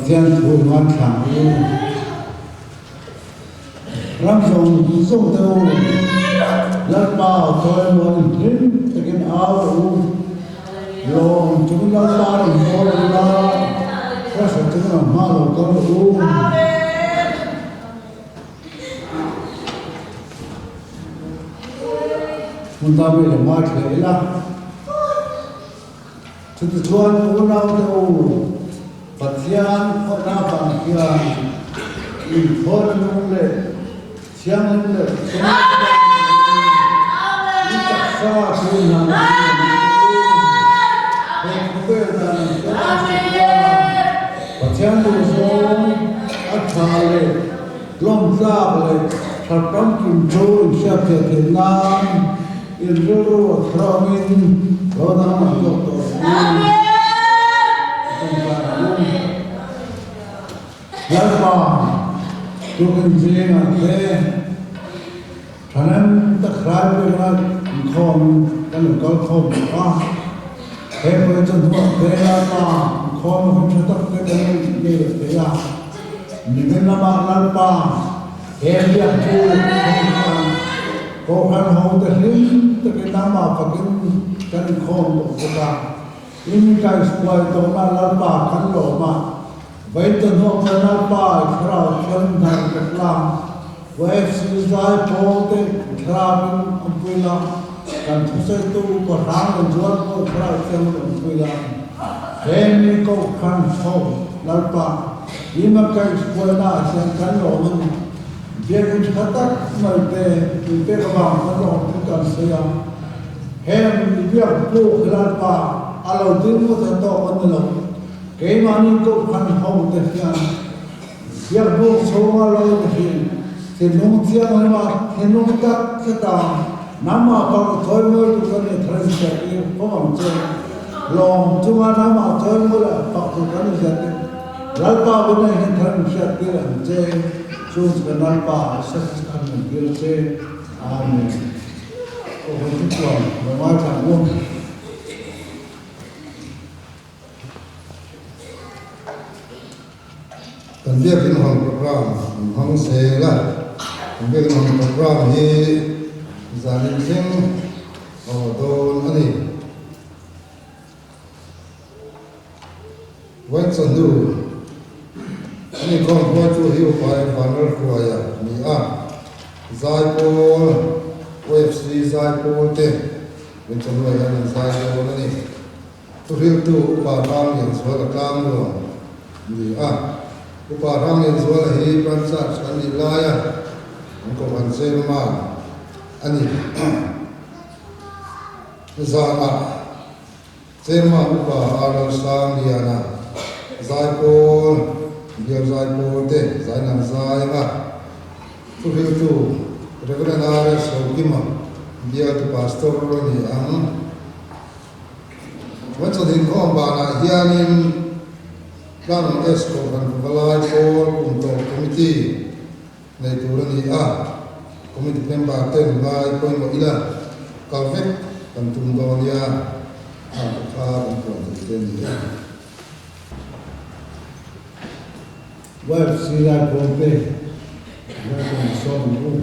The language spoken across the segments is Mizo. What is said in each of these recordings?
Pathian thu ngaithla ang u. Ram zawng zawng te u, Lalpa chawimuanin hlim takin au rawh u. Lawm chungin Lalpa rawn bawl ula, hriatsa chungin a hma lo kal rawh u. Hmun ta mi lo ngaithla ila. Chutichuan unaute u, Pathian khawhna avang hian inkhawhna nung leh thianghlim leh chhungkaw in taksa chu hna an nei ang che u. He khawvel dan ang chuan an hre a, Pathian duhzawng a tha leh tlawmtlak leh that tamkim chu inhriatfiah theih nan In rilru a thrawngin lo danglam zawk tawh ang u. A tawngtai ang u. Lalpa, tukin zingah te thahnem tak hrai pekna inkhawm kan lo kal khawm tawh a. He pawh chu hnuah te Lalpa inkhawm hun tha tak te kan nei leh thei a. Nimin lamah Lalpa He biak chu Kohhran Kohhran hote hlim takin nangmah fakin kan inkhawm tawh bawk a. In kaihruai tawhna Lalpa kan lawm a, Vainta hnuah khan Lalpa i thlarau thianghlim hna i pek la, YFC zai pawlte i thlarauin awmpui la, kan thusawitu upa hrang leh zual pawh i thlarau thianghlim awmpui la. He mi Kohhran ho Lalpa Ima kaihhruaina ah hian kan lawm a ni. Biakinn tha tak mai te min pek avang kan lawm thu kan sawi a. Heng mi biak buk Lalpa a lo ding ngawt a tawk a ni lo. Keimahni kohhran ho te hian biak buk chhunga lo ni hi thinlung thianghlim a thinlung tak zeta nangmah pang chawimawi tu kan ni thar inziak i fawm ang che. Lawm chunga nangmah chawimawi leh fak tu kan inziak i Lalpa vuna hian thar min hriat tir ang che, chu chu kan Lalpa Isua Krista min tir che. Amen. Aw hun chu chuan lo ngaithla ang u. Kan biakin hawn program an hmang zel a, kan biakin hawn program hi zanin thleng a aw dawn a ni. Vainchahnu an inkhawm hruaitu hi Upa Emmanuel Hruaia a ni a, Zaipawl, OFC Zaipawl te Vainchahnuah hian an zai dawn a ni. Thuhriltu Upa Hranglianzuala Tlangnuam a ni a, Upa Hranglianzuala hi Branch Charge kan nih laia an Kohhran Chairman a ni. Zanah Chairman Upa Arnold Sangliana Zaipawl, Bial Zaipawl te Zainam Zainga thuhriltu Rev. RS Hokima Bialtu Pastor a ni ang. Chuan chawlhinkhawm banah hianin Tlang S Kohhran Pavalai Pawl Kum Tawp Committee nei tur a ni a, committee member ten ngai pawimawh ila kal vek kan tum dawn nia, a kha kan puan thei te a ni e. Wife Silai Pawlte, Zaipawn sawm ang u.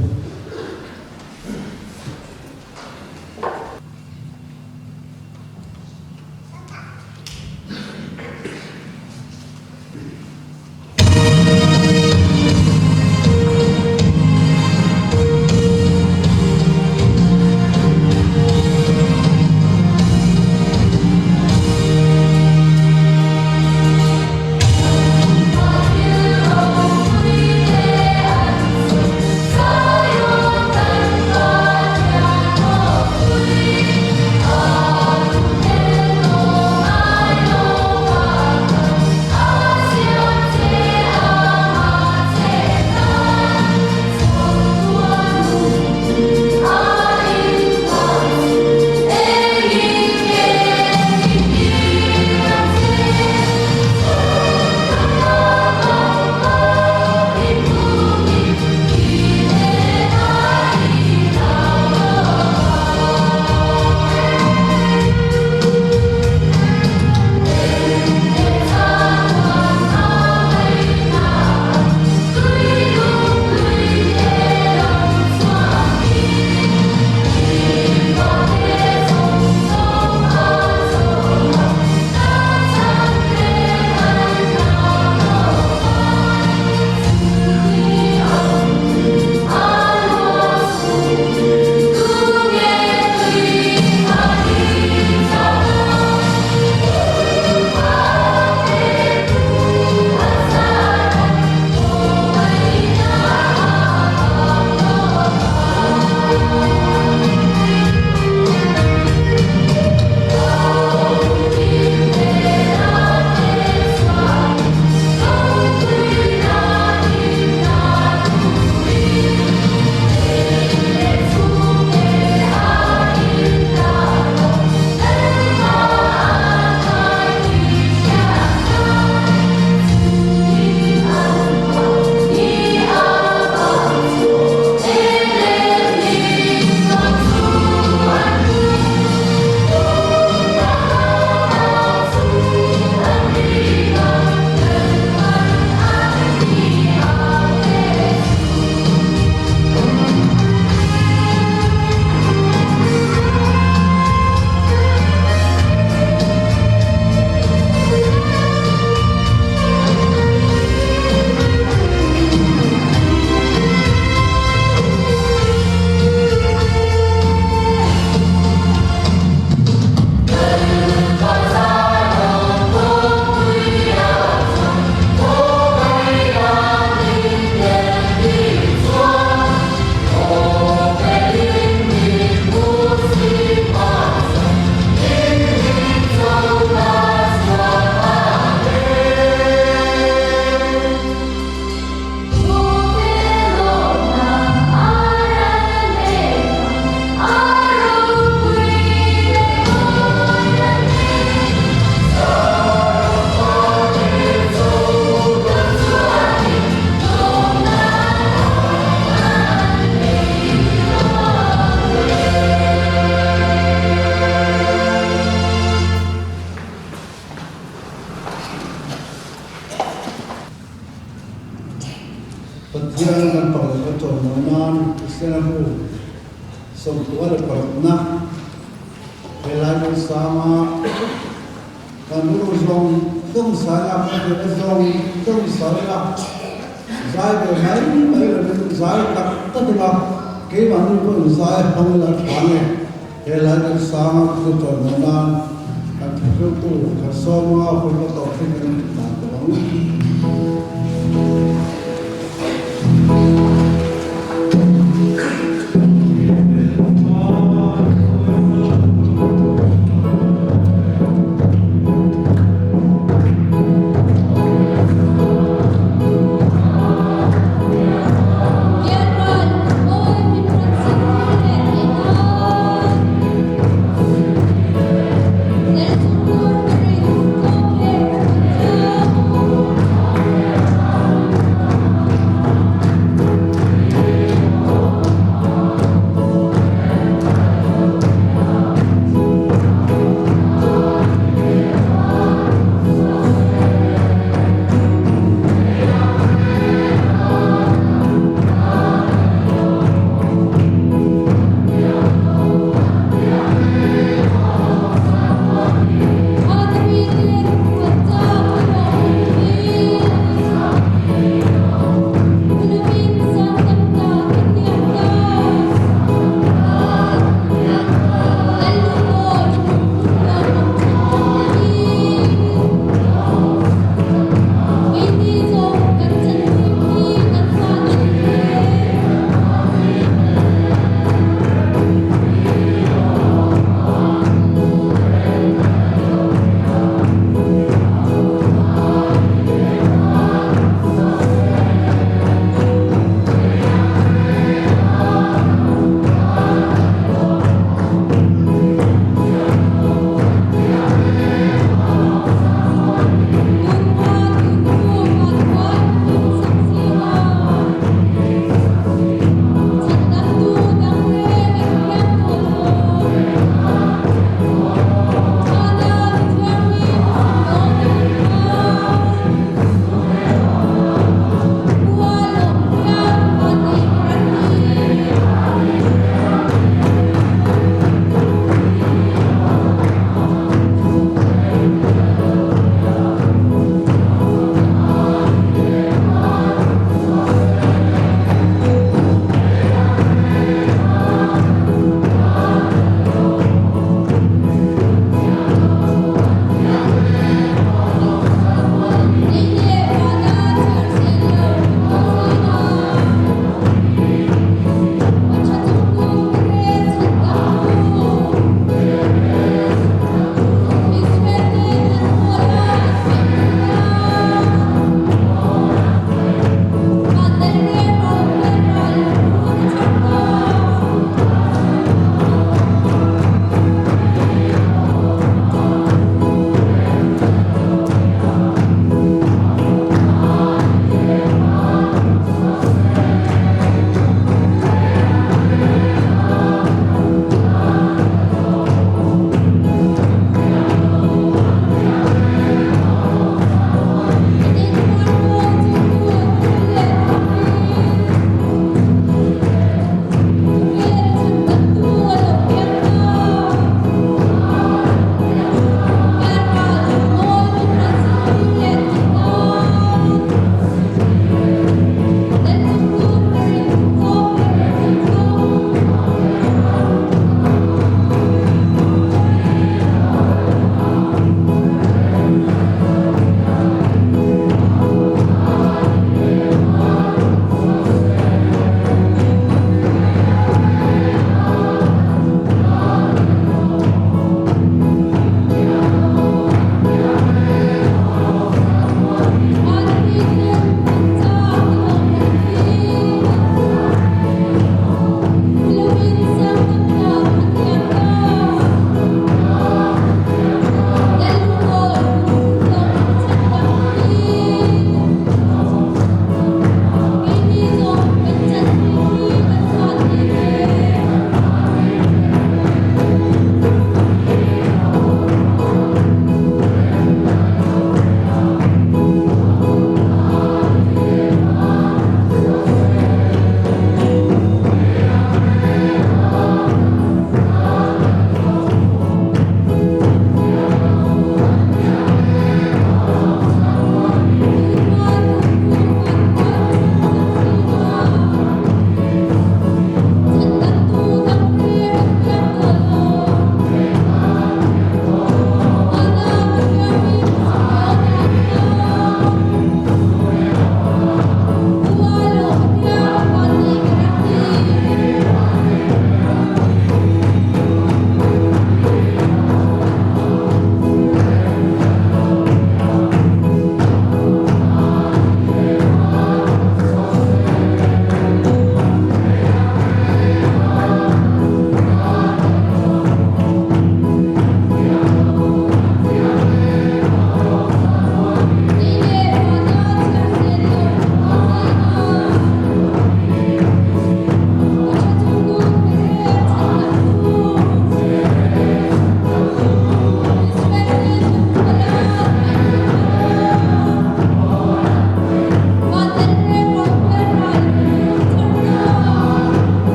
Pathian kan pak leh kan chawimawi nan Kristiana bu 26na helai kan sang a, kan ru zawng zawng sai a, kan rilru zawng zawng sai a, zai ve mai mai lovin zai tak tak ila, keimahni pawhin zai hmang ila tha nge helai kan sang a, Pathian chawimawi nan kan thawhriltu kan sawm anga hun va tawp thleng in dan tawh ang.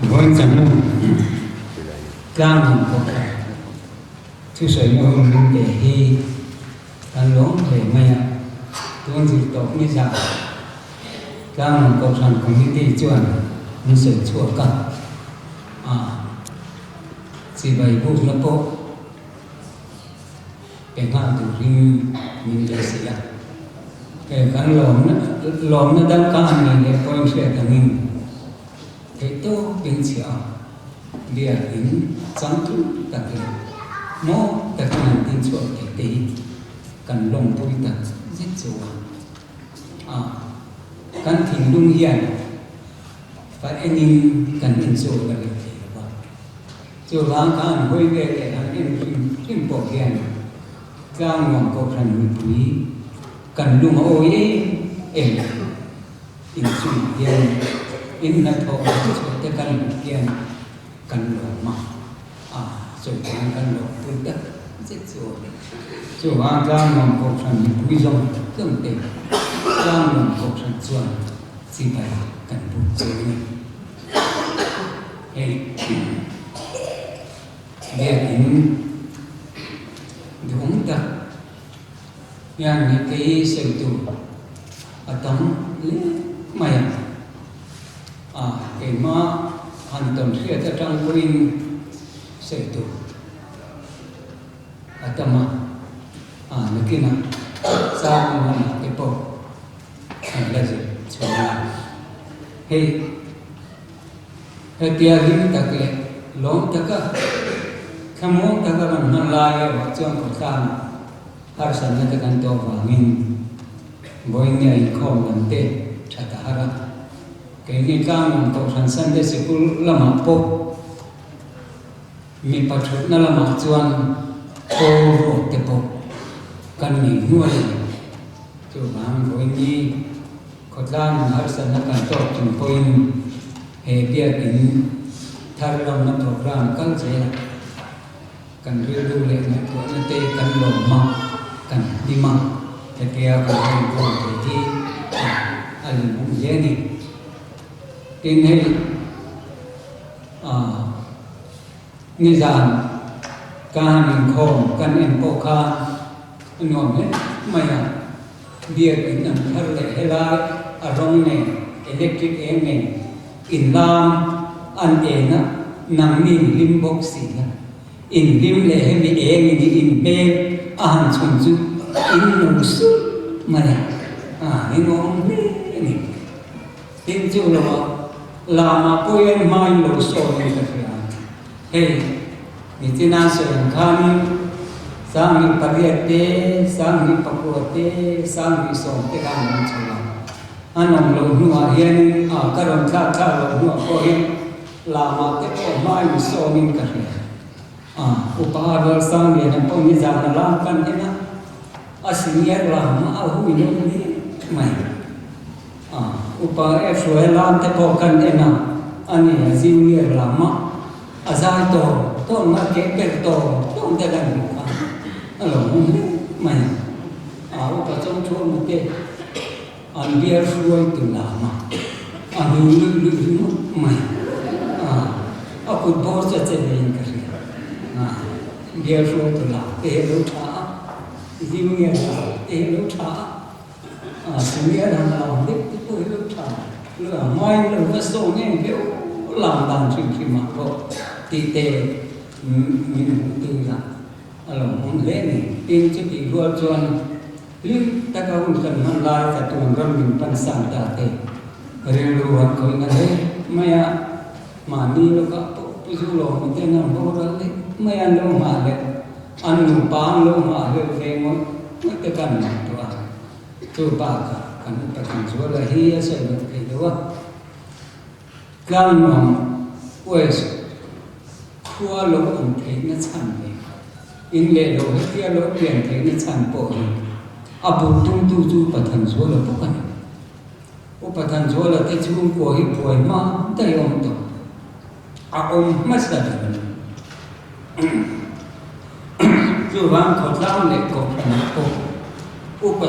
Vawiin chang tlang ang pawh kha thusawi na hun min pe hi kan lawm hle mai a, tun zir tawp ni zah tlang ang kohhran committee chuan min sawi chhuak a, a chibai bukna pawh pe nghal turin min beisei a. He kan lawmna lawmna dang ka an nei leh pawhin hriat angin theihtawpin chhiah a, biakin changtlung tak leh mawi takin an din chhuak thei te hi kan lawmpui tak zet chu a. A, kan thinlung hian fa enin kan inzawt a reh thei lo va. Chuvang khan hawi vel leh han en hrim hrim pawh hian Tlangnuam Kohhran mipui kan lung a awi em em a, inchungah hian in hnathawh leh chhuah te kan hmuh hian kan lawm a, a chawlhchhan kan lawm pui tak zet chu a ni. Chuvang Tlangnuam Kohhran mipui zawng zawng te Tlangnuam Kohhran chuan chibai kan buk chu a ni. Hei biakin duhawm tak hian ni kei sawi tur a tam hle mai a, a keimah han tawn hriat atang pawhin sawi tur a tam a, a nakinah chang lamah te pawh An la zir chhuah a. Hei, hetia hlim tak leh lawm taka thlamuang taka kan hman lai erawh chuan khawtlang harsatna te kan tawh vangin vawiin inkhawm lam te tha ta har a. Keini tlangawm Kohhran Sunday Sikul lamah pawh mipa thutna lamah chuan pawl ruak te pawh kan nei hnuai a ni. Chuvang vawiin khawtlang in harsatna kan tawk chung pawhin he biakin thar lamna program kal zel a, kan rilru leh ngaihtuahna te kan lawm a, kan hlim a, hetia kan rawn buai thei hi a lawmawm hle a ni. Tin hei nizan ka han inkhawm kan en pawh khan A nuam hle mai a, biakin an thar leh helai a rawng nen, electric eng nen in lam an en a, nangni in hlim bawk si a, in hlim leh hemi eng in i in hmel a han chhun chu in no sup mai a, a ni nuam hle a ni. Tin chu lo a, lamah pawh hian hma in lo sawn in ka hria. Hei, nichina sawi ang khanin 1800 te, 1809 te, 1810 te khan an awm chho a. An awm loh hnuah hianin a ka rawn thlak thlak loh hnuah pawh hian lamah te pawh hmain sawmin ka hria. A upa rual Sangliana pawh nizan a lam kan en a, a senior lam a hui lo hle mai. A upa Efruel lam te pawh kan en a, ani a junior lam a, a zai tawm tawm a keh per tawm tawm te kan hmuh kha a lo hmu hle mai a. A upa Chawngchhuahna te an bial hruaitu lam a, a hnu luih luih ringawt mai a, a kut bawr che che vein ka hria. A bial hruaitu lam te hi a lo tha a, junior lam te hi a lo tha a. A senior han lam deuh te pawh hi lo tha lo a hmain lo va sawn em viau lam dan hrim hrim ah pawh tih te min hmuh tir a, a lo hmawm hle a ni. Tin chutih rual chuan hlim taka hun kan hman lai ka tuan ram min pan sang ta te rilru han khawih na hle mai a, mahni lawkah pawh pu zu lawm te an boral leh mai a, an lo nghah leh An nupa an lo nghah hleuh ve ngawt ngawt te kan ngaihtuah a, chu bakah kan upa Thanzuala hi a sawi loh thei lo a, Tlangnuam West khua lo awm theihna chhan leh in leh lo hetia lo pian theihna chhan pawh hi a bul tumtu chu Upa Thanzuala bawk a ni. Upa Thanzuala te chhungkua hi buai hma daih awm tawh. A awm hmasa ber a ni. Chuvang khawtlang leh kohhranah pawh Upa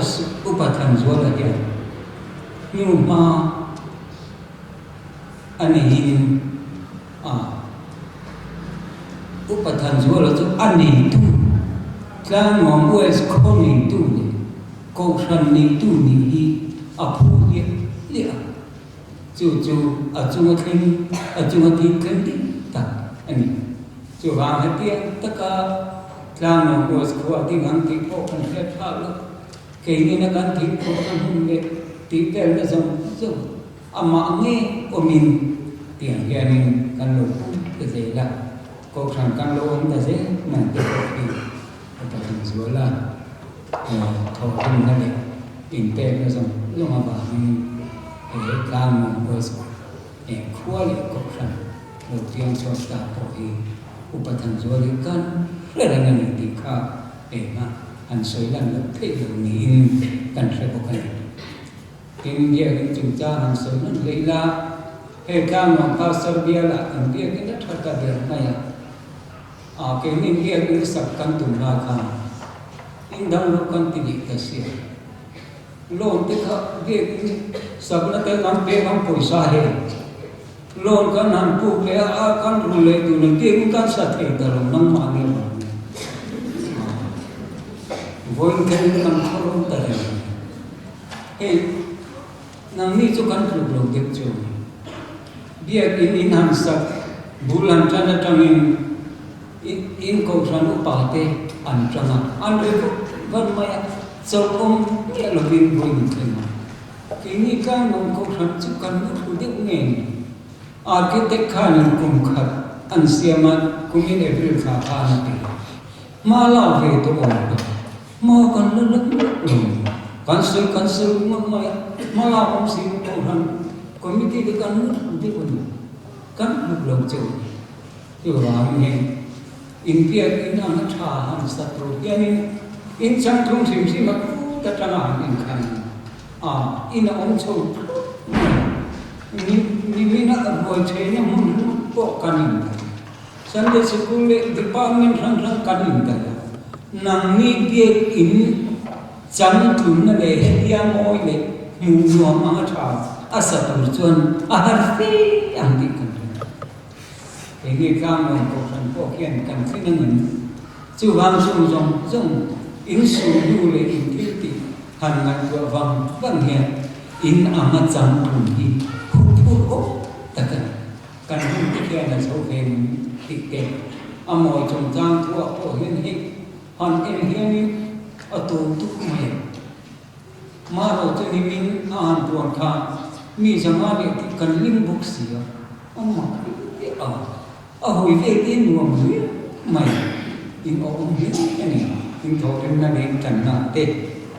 Upa Thanzuala hian hnu hma A niin a Upa Thanzuala chu a neitu, Tlangnuam West khaw neitu leh Kohhran neitu nih hi a phu hliah hliah a. Chu chu a chunga thleng, a chunga thil thleng dik tak a ni. Chuvang hetiang taka Tlangnuam West khua ding ang tih pawh kan hriat phah lo. Keinin a kan thil phurhna hmun leh tih velna zawng zawng amah nge awmin tiang hianin kan lo pum ta zel a, Kohhran kan lo awm ta zel mai te pawh hi a patling zual a, thawhrimna leh inpekna zawng zawng avangin he Tlangnuam West khua leh Kohhran lo piang chhuak ta pawh hi Upa Thanzuali kan hre reng a ni tih kha Engah han sawi lan loh theih lo niin kan hre bawk a ni. Tin, biakin chungchang han sawi hman hle ila, hei tlangnuam Pastor bialah kan biakin a tha ta ber mai a, a keinin biakin sak kan tum lai khan in dang loh kan ti leh ta sia. Loan te kha biakin sakna te kan pek ang pawisa he loan kan han puk leh a, a kan rul leh tur ang biakin kan sa thei ta lo nangmahni avangin vawiin kherin kan khawrh ta reng a ni. Hei nangni chu kan tluk lo deuh chu a ni. Biakin in han sak bul han tan atangin in kohhran upa te an tang a, an ri vut vat mai a. Chawlh awm miah lovin vawi min thleng a, keini tlangnuam kohhran chu kan lu thu deuh nge ni? Architect khanin kum khat an siam a, kumin April thla khan a ti. Hma lak ve tawh awm ta, hma kan la la miah lo ni. Kan sawi kan sawi ringawt mai a, hma lak awm si lo kohhran committee te kan lu thu deuh a ni, kan hluk lo cheu a ni. Chuvangin heng inbiak in ang a tha han sa tur hianin in changtlung hrim hrim a kut atanga han inkhan a, in a awm chho thut mai a. Ni nimina ruai theihna hmun ringawt pawh kan indaih. Sunday Sikul leh Department hrang hrang kan indaih a. Nangni biak in changtlunna leh hetia mawi leh hmuh nuam ang a tha a sa tur chuan a har fe ang tih kan ring. Keini tlanglawn kohhran pawh hian kan tling a ngem? Chuvang chung zawng zawng in suhnu leh in thil tih han ngaihtuah vang vang hian in ang a chang tum hi khup phur awk tak a ni. Kan hun te khian a zo ve ngem tih te a mawi chungchang thuah pawh hian hei han en hianin a tur tuk mai a. Marawh chu nimin a han tuan khan mi zanga leh tih kan ling bawk si a, a mak hle a, a hawi vel te nuam hle mai, in awm hle a ni. In thawhrimna leh in tanna te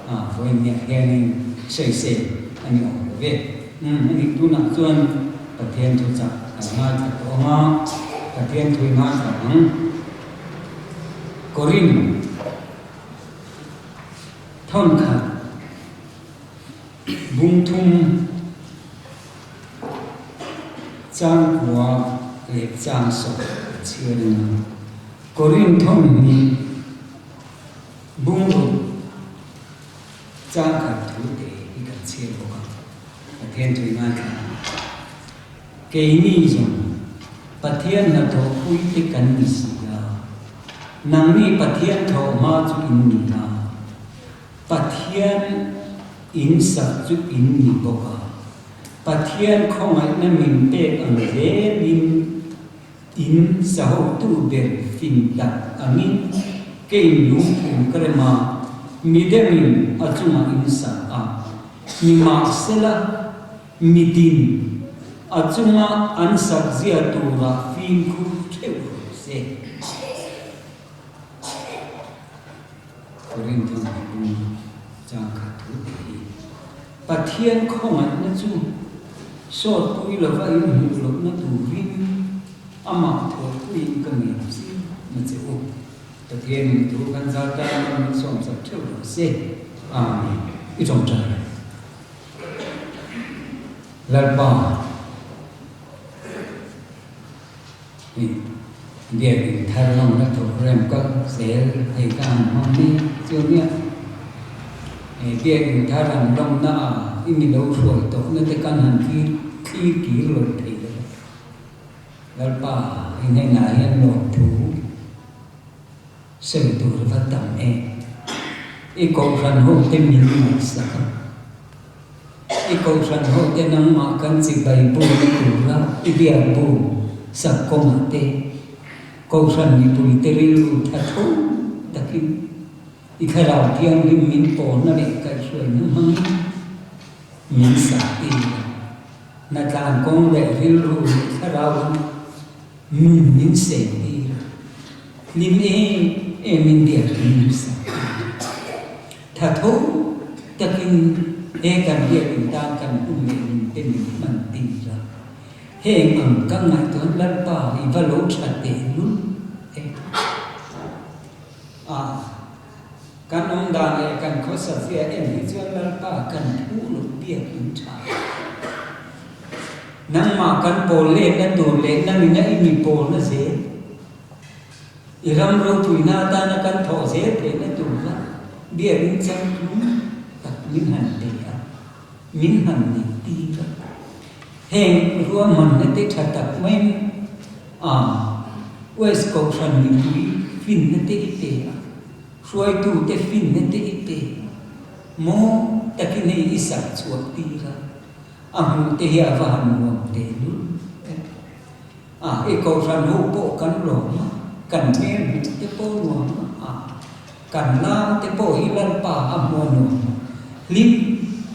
vawiin niah hianin sawisel a ni awm lo ve. Umm a nih tunah chuan Pathian thu chak kan ngaithla tawh ang a, Pathian thu i ngaithla ang. Korin. Thawnkhat, Bungthum, Changkua leh Changsawk a chhiar a ni. Korin thawmhnih, Bungruk, Changkhat thu te hi kan chhiar bawk a, Pathian tui ngaithla ang. Keini zawng Pathian hnathawhpui te kan ni si a, nangni Pathian thawh hma chu in ni a, Pathian in sak chu in ni bawk a, Pathian khawngaihna min pek ang zelin in sahotu ber fin tak angin kein lungphum ka rem a, midangin a chungah in sak a, nimahsela, Mitin a chunga an sak zia tura fimkhur theuh rawh se. Korinthon mipum changkhat thu te hi Pathian khawngaihna chu sawtpui lova in hmuh lohna turin amah thawhpuiin ka ngen chi na che u. Pathianin thu kan zar tan min sawmsak theuh rawh se. Amen. I tawngtai. Lalpa i biakinn thar lawmna program kal zel hei ka han hmang mek chu nia. He biakinn thar han lawmna ah i mi lo hruai tawhna te kan han thlir kir lo thei lo va. Lalpa i hnenah hian lawmthu sawi tur va tam em. I kohhran hote min ngaihsak a, i kohhran hote nangmah kan chibai bukna tura i biak bu sak kawngah te kohhran mipuite rilru tha tho takin i thlarau thianghlim min pawhna leh kaihhruaina hmangin min sak tir a. Hnatlan kawng leh rilru leh thlarau nun min seng tir a, hlim em em in biakin min sak tir a. Tha tho takin he kan biakin tan kan hun leh nun te min hman tir a. Heng ang ka ngaihtuah Lalpa i va lo tha teh lul e. A. Kan awm dan leh kan khawsa zia en hi chuan Lalpa kan phu loh biak in tha. Nangmah kan pawl letna tur leh nangina i mi pawlna zel, i ram ropuina atana kan thawh zel theihna tura biak in changtlung tak min han pe a, min han neih tir a. Heng ruahmanna te tha tak maiin a West Kohhran mipui finna te i pe a. Hruaitute finna te i pe maw takin hei i sak chhuak tir a, a hmuh te hi a va han nuam teh lul em. A, i kohhran ho pawh kan lawm a, kan hmel hmuh te pawh nuam a, kan lam te pawh hi Lalpa a hmuh a nuam a, hlim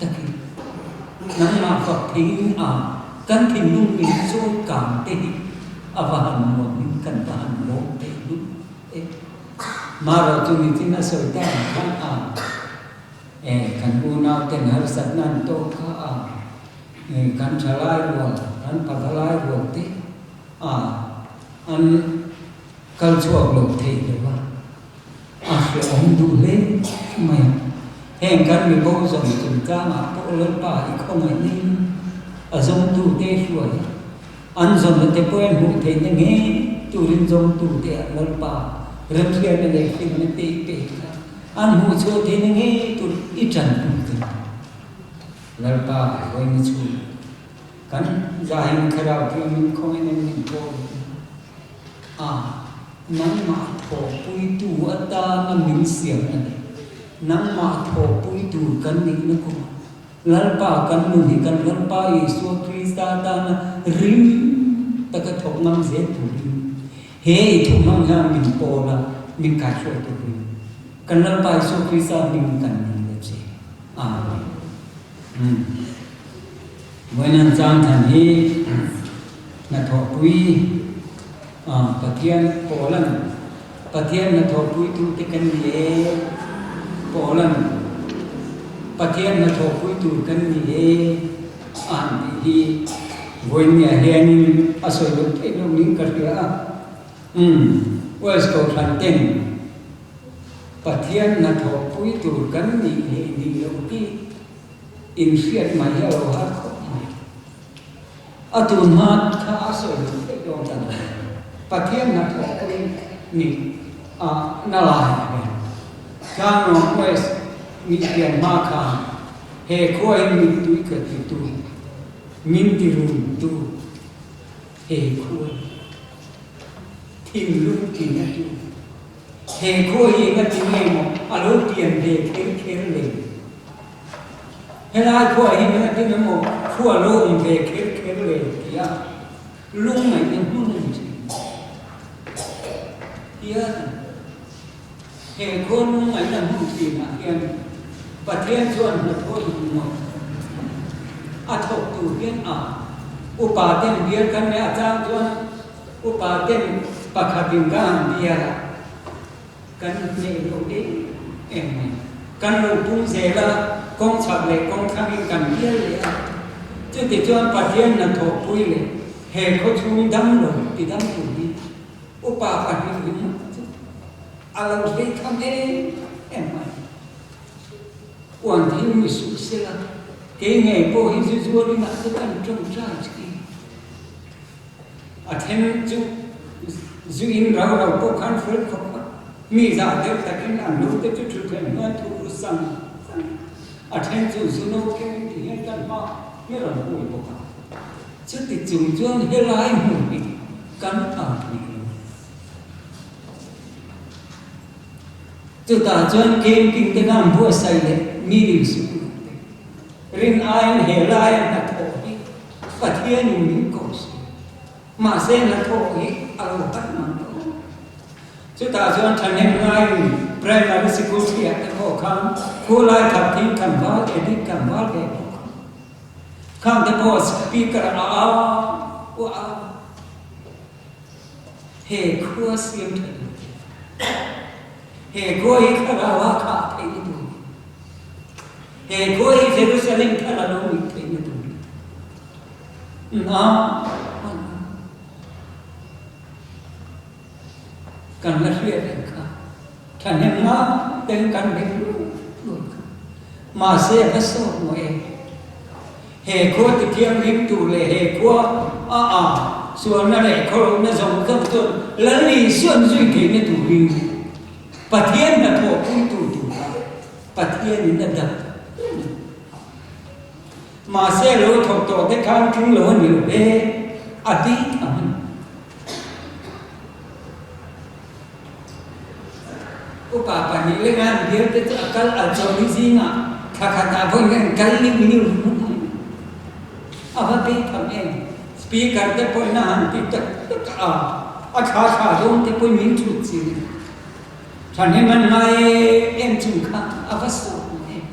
takin nangmah fak theiin a, kan thinlung min chawi kang te hi a va han nuamin kan va han lawm teh lul em. Maro chu nichin a sawi ta ang khan a, e, kan unau ten harsatna an tawk kha a, e, kan thalai rual, kan pathalai rual te a, an kal chhuak lo thei lo a, a hrehawm duh hle mai a. Heng kan mibo zawng chungchangah pawh Lalpa i khawngaih ning a zawngtu te hruai a. An zawnna te pawh in hmuh theihna ngei turin zawngtute ah Lalpa remhriatna leh hlimna te i pek a, an hmuh chhuah theihna ngei tur i tanpui ta ni. Lalpa vawiin chhung kan zahin Thlarau Thianghlim khawngin an min pawl a, nangmah thawhpuitu atana min siam a ni. Nangmah thawhpui tur kan nihna kawngah Lalpa kan nun hi kan Lalpa Isua Krista tana rim taka thawk ngam zel turin he i thuhmang hian min pawl a, min kaihruai turin kan Lalpa Isua Krista hming kan ni le che. Amen. Umm. Vawiin an chang than hi hnathawhpui Pathian Pawlan Pathian hnathawhpuitute kan ni e, Pawlan Pathian hnathawhpui tur kan ni e a han tih hi vawinia hianin a sawi loh theih loh ning ka hria a. Umm, West Kohhran ten Pathian hnathawhpui tur kan nih leh nih loh hi inhriat mai a lo har khawp mai. A tun hma kha a sawi loh theih dawn ta lo. Pathian hnathawh pawhin ni a na lai a ber. Tlangnuam West nih pian hma khan he khua hi mittui ka ti tu, min ti run tu he khua hi thinlung ti na tu. He khua hi enga ti nge maw a lo pian ve kher kher le? Helai khuah hi min a ti emaw khua lo awm ve kher kher le ti a lungngaihna hmun a ni thin. Hian he khua lungngaihna hmun thinah hian Pathian chuan hnathawh duh ngawt a thawk tur hian a upa ten bial kan nei a chang chuan upa ten pakhatin ka han bial a. Kan hneh lo em em mai. Kan lo pung zel a, kawng chhak leh kawng thlangin kan bial leh a. Chutichuan Pathian hnathawhpui leh he khawchhung dam lo ti dam tur hi upa pahnih ringawt chu a lo hlei tham em em mai. Uan thil mi suh sela, kei ngei pawh hi zu zuar inah te kan tawngtai thin. A then chu zu in rau rau pawh khan fel khawp a, mi zah deuh takin an nu te chu thuthleng hnuai thu ru sang sang a. A then chu zu no keng ti hian kan hma mi rawn hui bawk a. Chuti chung chuan helai hmun hi. kan ang ni lo. Chutah chuan camping te khan buatsaih leh meeting sikul te rin aiin he laia hnathawh hi Pathianin min ko si. Mahse hnathawh hi a lo har mang lo. Chutah chuan thahnem ngaiin primary sikul thiah te pawh khan khulai khat thing kan val edit kan val ve bawk a. Khang te pawh speaker a au a au. He khua siam tha duh te, he khua hi thlarau a khah theihna tur, he khua hi Jerusalem thar a lo nih theihna tur na kan la hriat reng kha thahnem nga ten kan be luai luai kha. Mahse a va sawt maw e. He khua tithianghlim tur leh he khua a a sualna leh khawlohna zawng zawng chuan Lal Isuan zui theihna turin Pathian hnathawh puitu tur kha Pathianin a dap reng a. Mahse lo thawk tawh te khan tling lo a ni lo e, a ti tham a ni. Upa pahnih lengan vialte cu a kal al cawmi zingah thla khat ah voi an kal ning liu hmun ai. A va pe tham em. Speaker te pawh na han ti tak tak a a thla thla zawng te pawh min chut chi. Thahnem an ngai em chung kha a va sawt em.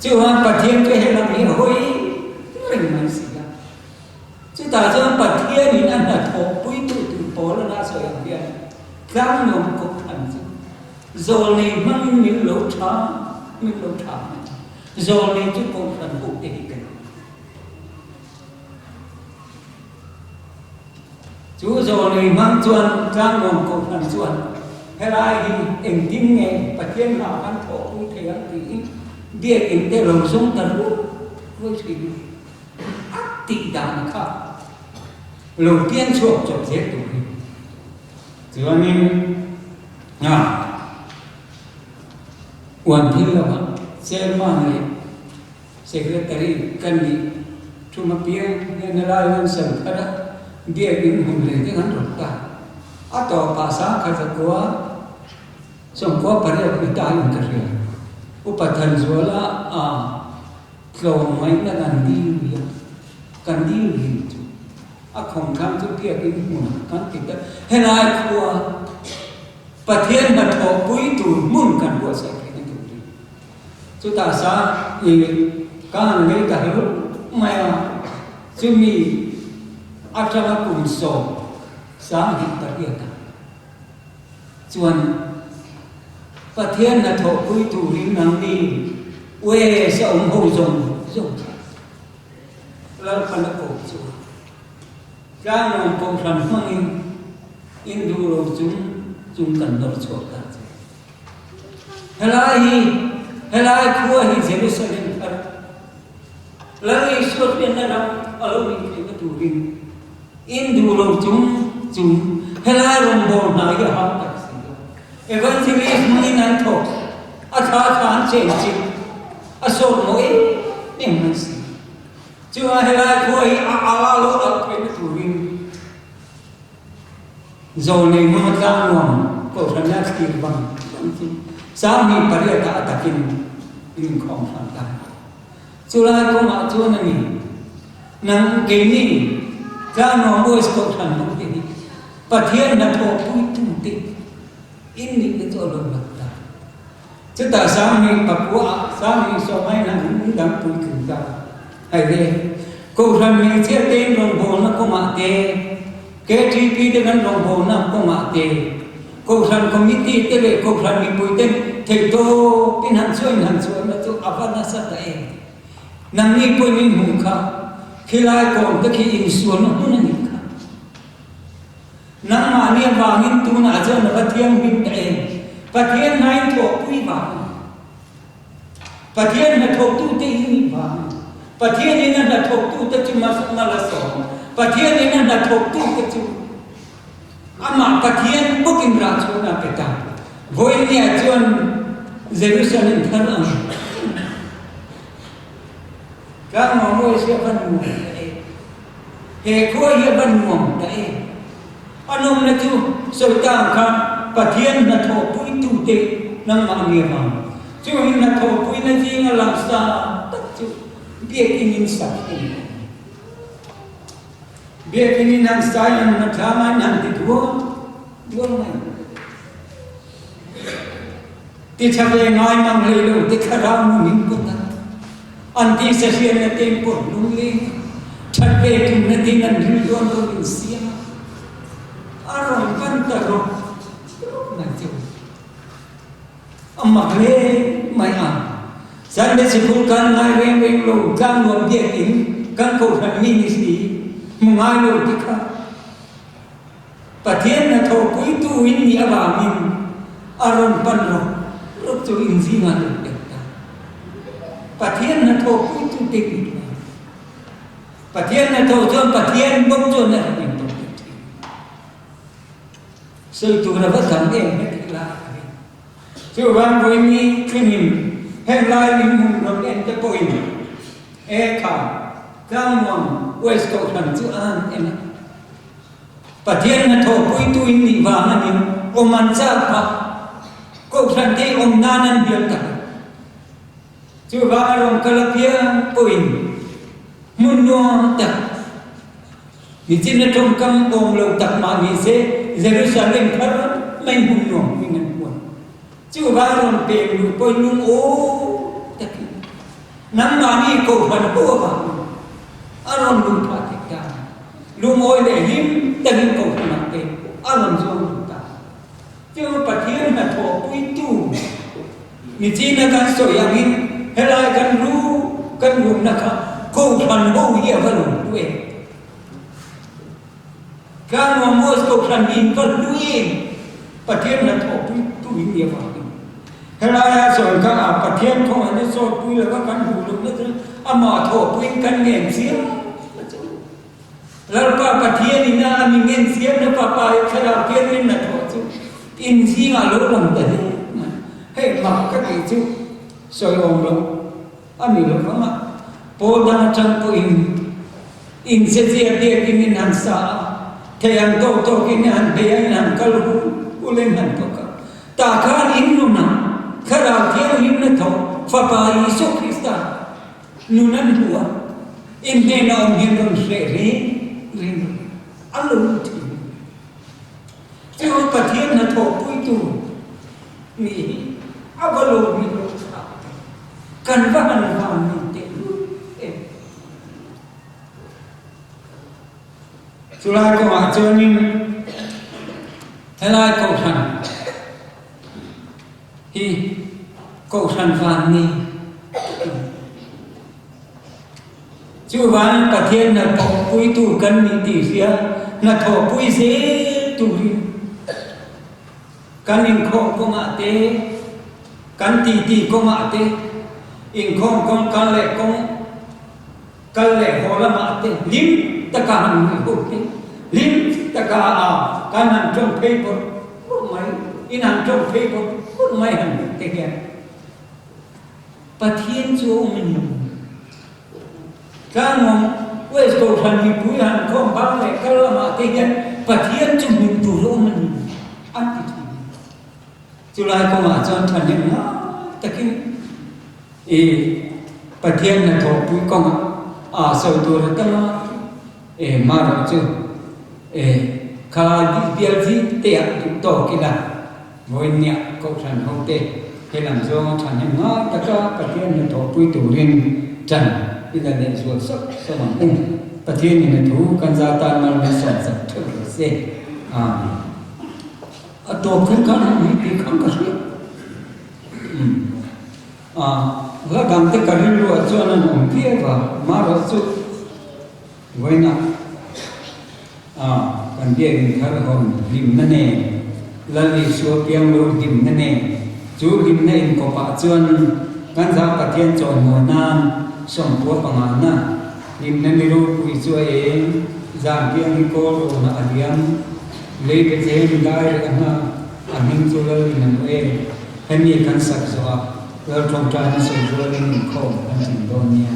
Chuan Pathian chu he lam hi a hawi reng mai si a. Chutah chuan Pathianin a hnathawhpuitu tur pawl a la sawi ang hian tlangnuam kawp than chu zawlnei hmangin min lo tha min lo tha mai. Zawlnei chu kohhran buk te hi ka ni. Chu zawlnei hmang chuan tlangnuam kohhran chuan helai hi engtin nge Pathian hna kan thawhpui thei ang tiin biakinn te lo zawng ta ruai ruai thin a. A tih dan kha lo pian chhuak chawp zel tur hi. Chuanin a uan thil lovah chairman leh secretary ka nih thum apiang hian helai hian sawi thar a, biakin hmun leh te kan rawt ta. A tawpah sangkhat zakua 98 ni ta in ka hria. Upa Thanzuala a. Tlawmngaihna kan dil rih a, kan dil rih chu a khawmthlang chu biakin hmunah kan ti ta. Helai khua Pathian hnathawhpui tur hmun kan buatsaih theihna tur hi chutah sa i ka han lei ta hlauh mai a, chumi atanga kum 28 a chuan Pathian hnathawhpui turin nangni Wales a awm ho zawng zawng kha Lalkhan a kawp chu a tlangnuam kohhran hmangin in duh lo chung chung kan nawr chhuak ta che. Helai hi, helai khua hi Jerusalem thar Lal Isua hriatna ram a lo nih theihna turin in duh lo chung chung helai rawngbâwl hna hi a hau tak si lo. Evangelist hmangin an thawk, a thla thla an chen chilh, a sawt maw em em mai si. Chuvang helai khua hi a ala lo alh theihna turin Zawlnei hmanga tlangnuam Kohhran a thlir bang bang chu 28 ah a takin in inkhawm hram ta. Chulai kawngah chuan a ni, nang keini tlangnuam Boys Kohhran ho te hi Pathian hnathawhpui tute in nihna chu a lo lang ta. Chutah 29 ah 29 in an dang puitling ta. Hei le, Kohhran hmeichhia tein rawngbawlna kawngah te, KTP te kan rawngbawlna kawngah te, Kohhran Committee te leh Kohhran mipui ten theihtawp in han chhuah in han chhuahna chu a va nasa ta em? Nangni pawhin in hmuh kha, khilai kawm te khi insualna hmun a nih kha. Nangmahni avangin tunah chuan a va thianghlim ta em? Pathian hnain thawhpui vang a ni. Pathian hnathawktute hi nih vang. Pathianin a hnathawktute chu mal a sawm. Pathianin a hnathawktute chu amah Pathian bawkin rah chhuahna a pe ta. Vawinia chuan Jerusalem thar ang Tlangnuam Asia va nuam ta e. He khua hi a va nuam ta e. A nawmna chu sawi ta ang khan Pathian hnathawhpuitute nangmah ni avang. Chu hi hnathawhpuina zinga langsa tak chu Biakinn in sak hi a ni. Biakinn in han sai an hnathlang a in han ti dual dual mai. Ti tha ve ngai mang hlei lo te thlarau nun in pawt a, an ti sahriatna te in pawt lung leng a, that ve tumna ding an ril dawn lo in siam a, a rawn pan ta rawk rawk mai chu a mak hle mai a. Sunday sikul kan ngai reng reng lo, tlangnuam biakinn kan kohhran mi ni si hmu ngai lo ti kha. Pathian hnathawhpuitu in nih avangin a rawn pan rawk rawk chu in zingah lo pek ta. Pathian hnathawhpuitu te in ni a. Pathian hnathawh chuan Pathian bawk chuan a rawn intawk leh thin. Sawi tur a va dang em heti lai a ni. Chuvang vawiin thlengin heng lai in hmun rawn en te pawhin e kha Tlangnuam West Kohhran chu a han en a. Pathian hnathawhpuitu in nih vang a ni, awm an chak phah. Kohhran te awm nan an bial tak a. Chuvang a rawn kal apiang pawhin hmun nuam tak, nichin a tawngkam awm lo tak mah ni se Jerusalem thar mai hmun nuam hming an huan. Chuvang a rawn peng luh pawhin lungawi takin nangmahni Kohhran ho avangin a rawn lung phah thei ta. Lungawi leh hlim takin Kohhranah te a rawn zuang duh ta. Chu Pathian hnathawhpuitu nichina kan sawi angin helai kan ru kan rumna kha Kohhran ho hi a va lo hlu em? Tlangnuam Mos Kohhran hi in va hlu em? Pathian hnathawhpuitu in nih avangin helaia sawi kha a Pathian khawngaihna sawtpui lova kan hmuh lohna chu amah thawhpuiin kan ngen chiam a chu. Lalpa Pathian in a mi ngen chiamna Fapa hi Thlarau Thianghlim hnathawh chu in zingah lo lang ta hle mai. Hei mak ka tih chu sawi awm lo a ni lo vang a, pawl dang atang pawhin in che zia biakin in han sa a, thei ang tawk tawkin i han bei a, in han kal hul hul in han thawk a. Tah khan in nunah Thlarau Thianghlim hnathawh Fapa Isua Krista Nun an hmu a, in hnena awm hian rawn hreh reng reng rawh. A lo ni thin. Chu Pathian hnathawhpuitu nih hi a va lo ni lo thlak te. Kan va han van ni teh lul em. Chulai kawngah chuanin helai kohhran Hi Kohhran van ni Chuvangin Pathian hnathawhpuitu kan nih tih hria hnathawhpui zel turin kan inkhawm kawngah te, kan titi kawngah te, inkhawm kawng kal leh kawng kal leh haw lamah te hlim taka han nuih ho te, hlim taka a kan han tawng phei bawrh bawrh mai, in han tawng phei bawrh bawrh mai han hmuh te hian Pathian chu a awm a ni. Tlangawm West Kohhran mipui han khawm bang leh kal lamah te hian Pathian chu hmuh tur a awm a ni an ti thin. Chulai kawngah chuan thahnem ngai takin i Pathian hnathawhpui kawngah aa sawi tur a tam a, e marawh chu e kha bial zing te ah duh tawk ila vawiinniah Kohhran hote he lam zawnga thahnem ngai taka Pathian hnathawhpui turin tan ila leh zual sawk sawk ang u. Pathianin a thu kan za tan mal min sawm chak theuh rawh se. Amen. A tawp thleng khan han nuih tih khan ka hria. Umm. A hla dang te ka rilruah chuan an awm viau a, marawh chu vawiinah a kan biakinn thar hawn hlimna nen, Lal Isua piang lo hlimna nen, chu hlimna inkawpah chuan kan za Pathian chawnmawi nan sawmpua pangana hlimna ni ropui chu a eng, zan piang hi kawl rawnah a liam. Lei Bethlehem dai reh a hna a hming chu Lal in an e. Hemi kan sak zawh ah Lal tawngtaina sawi rualin inkhawm kan tling dawn nia.